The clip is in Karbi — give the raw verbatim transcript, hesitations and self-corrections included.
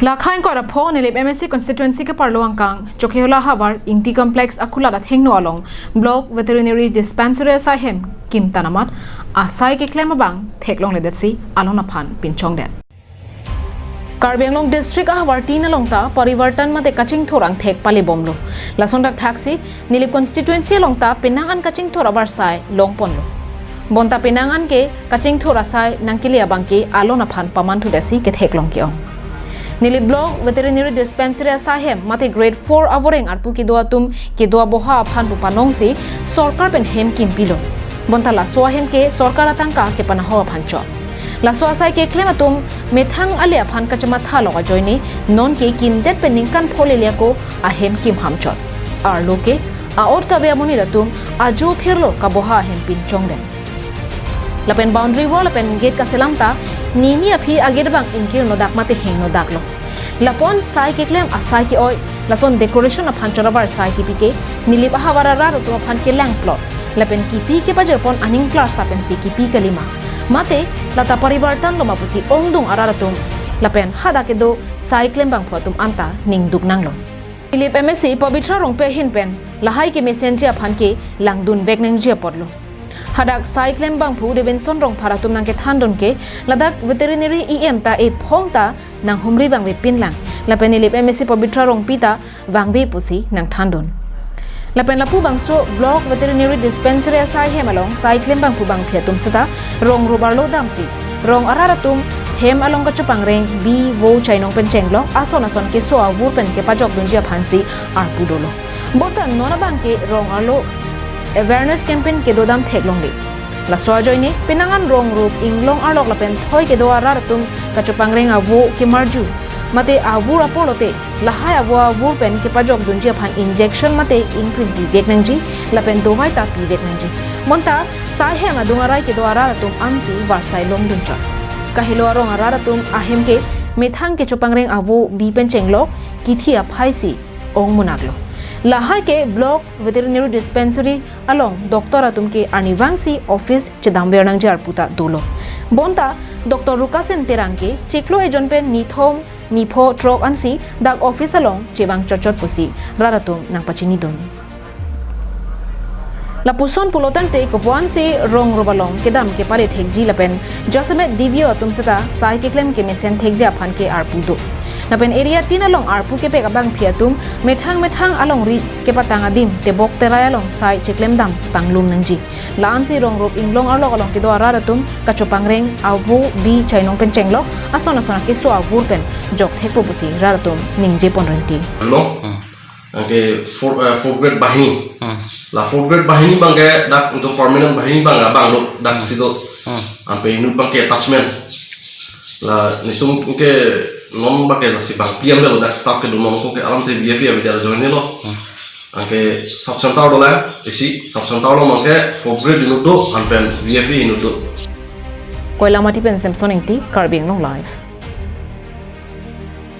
Lakhai ingkoi ra pho Nilip M A C constituency ke-arlo angkang Chokihola havar Ingti Complex akulat athengno along Block Veterinary Dispensary asai hem kimtang amat asai keklem abang theklongledetsi alon aphan pinchongdet. Karbi Anglong district ahavar tin along ta parivartan mate kachingthur angthek palebomlo. Lason thakthaksi Nilip constituency along ta penang an kachingthur avarsai longponlo. Bonta penang an ke kachingthur asai nangkele abang ke alon aphan pamanthudetsi ketheklong ke-ong. Nilip Block Veterinary Dispensary asai hem mate grade four avoreng arpu kedo atum kedo aboha aphan pu panongsi sorkar pen hem kimpilo. Bonta laso ahem ke sorkar atangka kepanaho aphan chot. Laso asai keklem atum methang ale aphan kachemathalok ajoine non ke kimdet pen ningkan pho lele ako ahem kimham chot. Arlo ke a-ot kave amonit atum ajo phirlo kaboha ahem pinchongdet. Lapen boundary wall lapen gate kaselam ta nini aphi agate abang ingkirnodak mate hengnodaklo. Lapu-an sai keklem asai ke-oi, lason decoration aphan chot avarsai kipi ke Nilip ahavar arat atum aphan kelangplot. Lapen kipi kepajirpon aning klarsa pensi kipi kalima. Mate lata parivartan loma pusi ongdung arat atum lapen hadak kedo sai klem abangphu atum anta ningduk nanglo. Nilip M A C Pabitra Rongpi ahin pen lahai kemesenji aphan ke langdunvek nangji apotlo. Hadak sai klem abangphu Devenson Rongphar atum nangkethandun ke ladak veterinary E M ta ephong ta nanghumri vangvepinlang. Lapen Nilip M A C Pabitra Rongpi ta vangve pusi nangthandun. Lapen lapu bangso Block Veterinary Dispensary asai hem along sai klem abangphu bangphi atum seta rong rup arlo damsi rong arat atum hem along kachopangreng bi, vo, chainong pen chenglok ason ason keso avur pen kepajokdunji aphansi arpu dolo. Bonta non abang ke rong arlo awareness campaign kedodam theklongle. Laso ajoine penang an rong rup inglong arlok lapen thoi kedo arat atum kachopangreng avo kemarju mate avur apor lote lahai avo avur pen kepajokdunji aphan injection mate ingprim pivek nangji lapen dovai ta pivek nangji. Bonta sai hem adung arai kedo arat atum ansi varsai longdun chot. Kahelo arong arat atum ahem ke methang kechopangreng avo bi pen chenglok kithi aphaisi ong munaklo. Lahai ke Block Veterinary Dispensary along doctor atum ke arnivangsi office chedamver nangji arpu ta dolo. Bonta Doctor Rukasen Terang ke chiklo ejon pen nithom nipho throk ansi dak office along chevang chotchot pusi rat atum nangpachinidun. Lapuson pulotangte kopuansi rong rup along kedam kepale thekji lapen jasemet D V O atum seta sai keklem kemesen thekji aphan ke arpu do. Lapen area tin along arpu kepek abangphi atum methang methang alongri kepatang adim tebok terai along sai cheklemdam panglum nangji. La-ansi rong rup inglong arlok along kedo arat atum kachopangreng avo bi chainong pen chenglok ason ason akeso avur pen jok thekpo pusi rat atum ningje pon rinti. Lo. Hmm. Anke four, eh, fourth grade bahini. Hmm. La fourth grade bahini abang ke dak untuk permanent bahini abang abang lo dak sido. Hmm. Anpe inut abang ke attachment. La netum ke non abang ke lasi bang P M lo dak staff kedo non ako ke alam te V F E abang dia join lo. Hmm. Anke sub center dolang, isi sub center along abang ke fourth grade inut do, anpen V F E inut do. Koilamati pen Samson Ingti, Karbi Anglong Live.